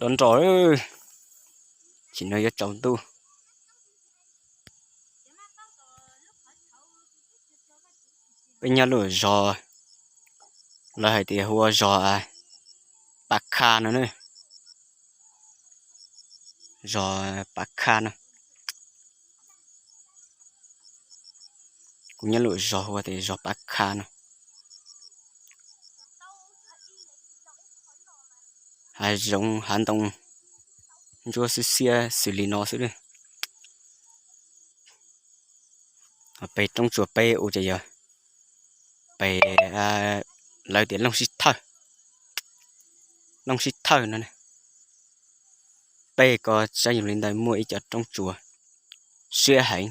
Dob nroj, chim no yuav tsaus ntuj. Peb nyob lub zos, lawv hais tias hu ua zos Pav Kha no ne. Zos Pav Kha no. Kuv nyob lub zos hu ua tias zos Pav Kha no. Hav zoov hav ntoo ntsuab xwb xiab xws li no xwb. Pem roob tsuas peb ua ces yog pem, lawv tias Looj Sib Thawj, Looj Sib Thawj no. Pem ko saib yog li ntawd muaj ib co roob tsuas siab heev.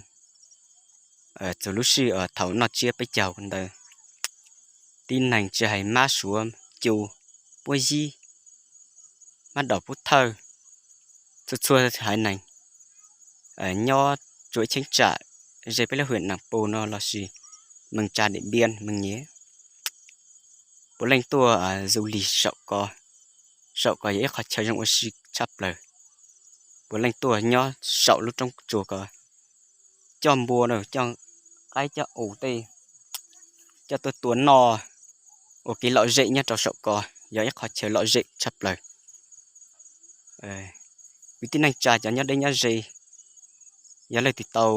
Txug lub sij thaum noj tsiab peb caug ntawd, tib neeg tsis hais mab suav, cu, puab yib, mab daum pub thawj, txhua txhua haiv neeg nyob tsuas ib cheeb tsam ze peb lub hwm Nam Pus no lossis Mees Tsa, Diam Npiab, Mees Nyiav, puav leej tuaj du lịch saum ko. Saum ko yog ib qhov chaw zoo ua si tshaj plaws. Puav leej tuaj nyob saum lub roob tsuas ko, coj npua, coj qaib coj us tej, coj tuaj tua noj, ua kev lom zem nyob rau saum ko, yog ib qhov chaw lom zem tshaj plaws. Kwv tij neej tsa cov nyob deb nyob ze, yog leej twg tau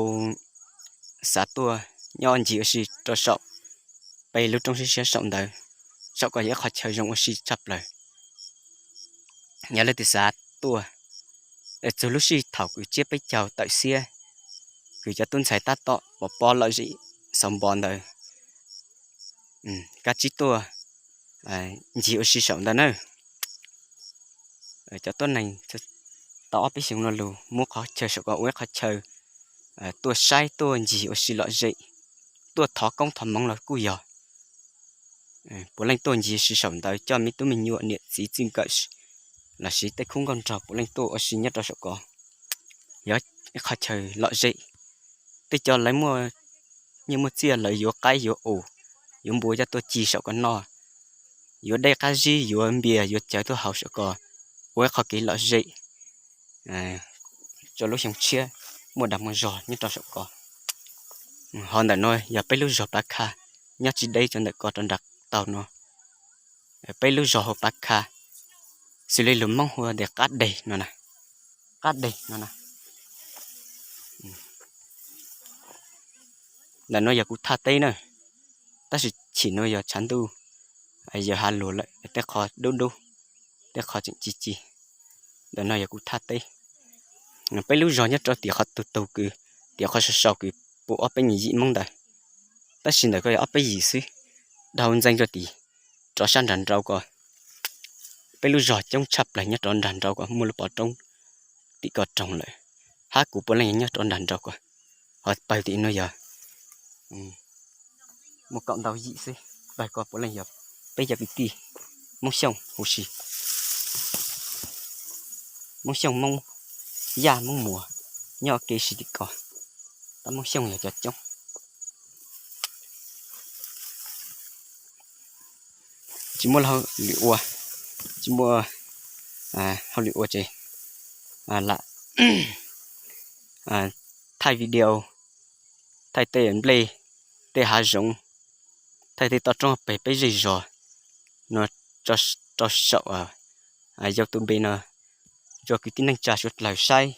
xav tuaj nyob ncig ua si rau saum peb lub roob siab siab saum ntawd, saum ko yog ib qhov chaw zoo ua si tshaj plaws. Yog leej twg xav tuaj, txug lub sij thaum kws tsiab peb caug tawm xiab, kws cov tub ntxhais tab tom pov pob lom zem xaus npo ntawd, kab tsib tuaj ncig ua si saum ntawd na. Cov tuab neeg tau ob peb xyoos lo lug muab qhov chaw saum ko ua ib qhov chaw tuaj saib tuaj ncig ua si lom zem, tuaj thov koob thov hmoov los kuj yog. Puav leej tuaj ncig ua si saum ntawd, coj me tub me nyuam niam txiv txij nkawm lossis tej khub nkauj nraug puav leej tuaj ua si nyob rau saum ko. Yog ib qhov chaw lom zem, tej cov lawv muaj nyiaj muaj txiaj lawv yuav qaib yuav us, yuav npua coj tuaj ci saum ko noj, yuav dej qab zib yuav npias yuav cawv tuaj haus saum ko, ua ib qhov kev lom zem rau lub xyoo tshiab muaj dag muaj zog nyob rau saum ko. Hov ntawm no yog peb lub zos Pav Kha, nyob tsis deb rau ntawm ko rau nram taug no. Peb lub zos hu Pav Kha, xws li lus Hmoob hu tias Qab Deg no na, Qab Deg no na. Ntawm no yog kuv thaj teb na, tab sis chim no yog tshav ntuj, yog hav luag lawm, tej qho dub dub, tej qho tseem ci ci. Ntawm no yog kuv thaj teb. Peb lub zos nyob rau tim qhov tug tug kws, tim qhov sau sau kws puv ob peb nyuag yim Hmoob ntawd, tab sis ntawm ko yog ob peb yim xwb, dhau ntxeev rau tim rov sab nrag nraud ko. Peb lub zos coob tshaj plaws nyob rov nrag nraud ko, muaj lub pov roob tim ko roog lawm, hab kuv puav leej nyob rov nrag nraud ko. Ho pawg tim no yog muaj kaum ntau yim xwb, pawg ko puav leej yog peb cov kwv tij Hmoob Xyooj huv si, Hmoob Xyooj, Hmoob Yaj, Hmoob Muas nyob ua ke si tim ko, tab Hmoob Xyooj yog cov coob. Tsis muaj hauj lwm ua, tsis muaj hauj lwm ua ces lam thaij video, thaij tej nplej, tej hav zoov, thaij tej toj roob peg peb zej zos no rau saum YouTube no rau kwv tij neej tsa suav dlawg saib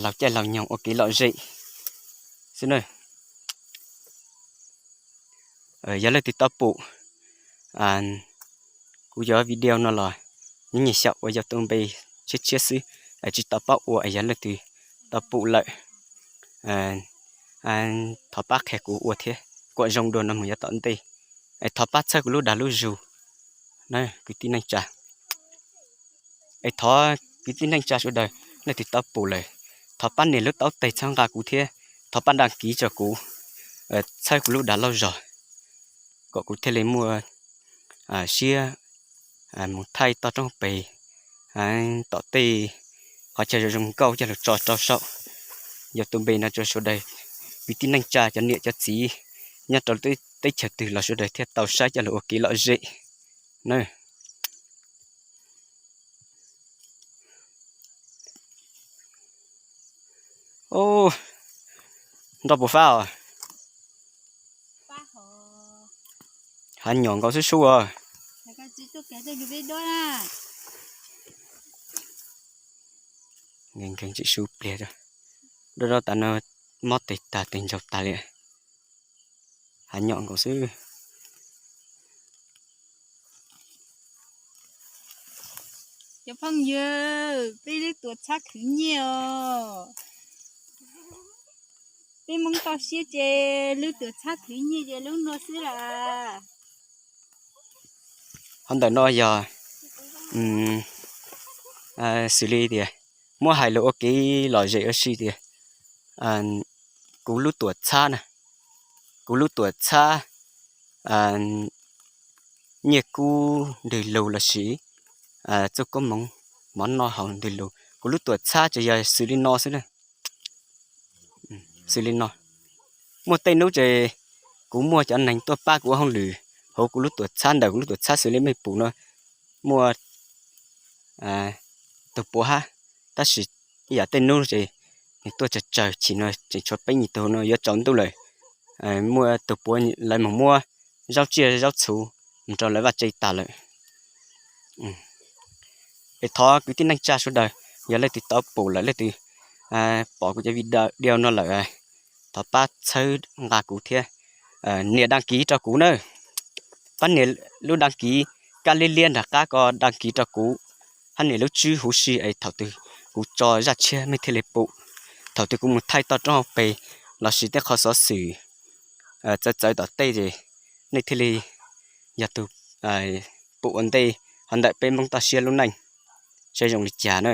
laug caij laug nyoog ua kev lom zem xwb na. Yog leej twg tau pum kuv cov video no los nyob nyuag xyaum ua YouTube tshiab tshiab xwb, tsis tau paub ua. Yog leej twg tau pum lawm, thov pab qhia kuv ua thiab, kuam zoo dua no mus yav tom ntej. Es thov pab txhawb kuv lub dag lub zug na kwv tij neej tsa. Es thov kwv tij neej tsa sawv daws leej twg tau pum lawm, thov pab nias lub taub teg txhawb nqa kuv thiab, thov pab đăng ký rau kuv, txhawb kuv lub dag lub zog, kom kuv thiaj li muaj siab mus thaij toj roob peg tom tej qhov chaw zoo zoo nkauj coj lug tso rau saum YouTube no rau sawv daws, kwv tij neej tsa cov niam cov txiv nyob rau teb chaws twg los sawv daws thiaj tau saib coj lug ua kev lom zem. na. Nroj puas fab os? Hav nyom nkaus xwb sub os. Nkees nkees tsis sub pliag, roj roj tas no mob tes tag tes ncaug tas li. Hav nyom nkaus xwb. Cov phooj ywg, peb lub tuam txhab khwv nyiaj os. Peb Hmoob toj siab ces lub tuam txhab khwv nyiaj ces lub no xwb las. Qhov ntawm no yog xws li tias muab hais lus ua kev lom zem ua si tias kuv lub tuam txhab na, kuv lub tuam txhab nyiaj kub ntws lug lossis txuj koob hmoov mov noj haus ntws lug, kuv lub tuam txhab ces yog xws li no xwb na. Xws li no, muaj tej hnub ces kuv muaj cov neeg tuaj pab kuv ua hauj lwm hauv kuv lub tuam txhab, ntawm kuv lub tuam txhab xws li mej pum no, muaj tus puav hab, tab sis ib yam tej hnub ces nws tuaj tsawg tsawg chim no tseem tshuav peb nyuag tug no yuav tsaus ntuj lawm. Muaj tus puav lawv mus muab zaub tsiaj zaub txhuv mus rau lawv vaj tse tas lawm. Es thov kwv tij neej tsa sawv daws, yog leej twg tau pum lawm, leej twg pom kuv cov video no lawm, thov pab txhawb nqa kuv thiab nias đăng ký rau kuv na. Pab nias lub đăng ký kab liab liab nram qab ko đăng ký rau kuv, hab nias lub tswb huv si es thaum twg kuv tso zaj tshiab mej thiaj li pum. Thaum twg kuv mus thaij toj roob hauv pes lossis tej qhov xov xwm txawv txawv tom tej ces nej thiaj li yog tus pum ua ntej hov ntawm peb Hmoob toj siab lub neej seb zoo li cas na.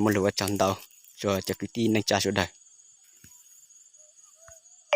Muaj lus ua tsaug ntau rua cov kwv tij neej tsa sawv daws.